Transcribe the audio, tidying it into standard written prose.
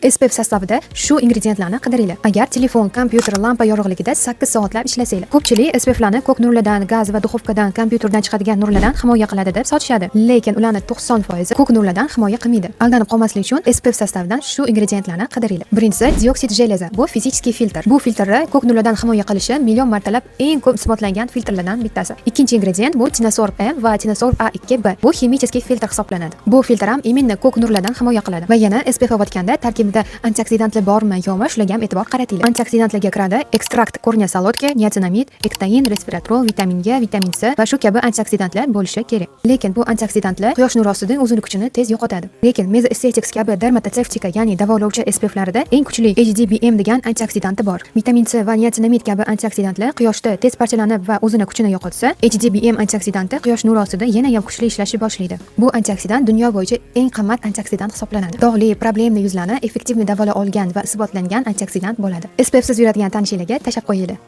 SPF состав ida shu ingrediyentlarni qidiringlar. Agar telefon, kompyuter, lampa yorug'ligida 8 soatlab ishlasanglar. Ko'pchilik SPFlarni ko'k nurlardan, gaz va duxovkadan, kompyuterdan chiqadigan nurlardan himoya qiladi deb sotishadi. Lekin ularni 90% ko'k nurlardan himoya qilmaydi. Aldanib qolmaslik uchun SPF состав idan shu ingrediyentlarni qidiringlar. Birinchisi диоксид железа. Bu физический filtr. Bu filtrni ko'k nurlardan himoya qilishi million martalab eng ko'p isbotlangan filtrlardan bittasi. Ikkinchi ingredient bu Tinosorb M va Tinosorb A2B. Bu химический filtr hisoblanadi. Bu filtr ham именно ko'k nurlardan himoya qiladi. Va yana SPF olayotganda tarkibida antioksidantlar bormi, yo'qmi, shularga ham e'tibor qaratinglar. Antioksidantlarga kiradi экстракт корня солодки, niacinamid, ectoin, resveratrol, vitamin E, vitamin C va shu kabi antioksidantlar bo'lishi kerak. Lekin bu antioksidantlar quyosh nuri ostida o'zini kuchini tez yo'qotadi. Lekin Meso Aesthetics kabi dermatotevtika, ya'ni davolovchi SPFlarida eng kuchli HDBM degan antioksidanti bor. Vitamin C va niacinamid kabi antioksidantlar quyoshda tez parchalanib va o'zini kuchini yo'qotsa, HDBM antioksidanti quyosh nuri ostida yana ham kuchli ishlashni boshlaydi. Bu antioksidant dunyo bo'yicha eng qimmat antioksidant hisoblanadi. Dog'li, проблемный yuzlarni эффективный davolay olgan va isbotlangan antioksidant bo'ladi. SPFsiz yuradigan tanishinglarga tashlab qo'yinglar.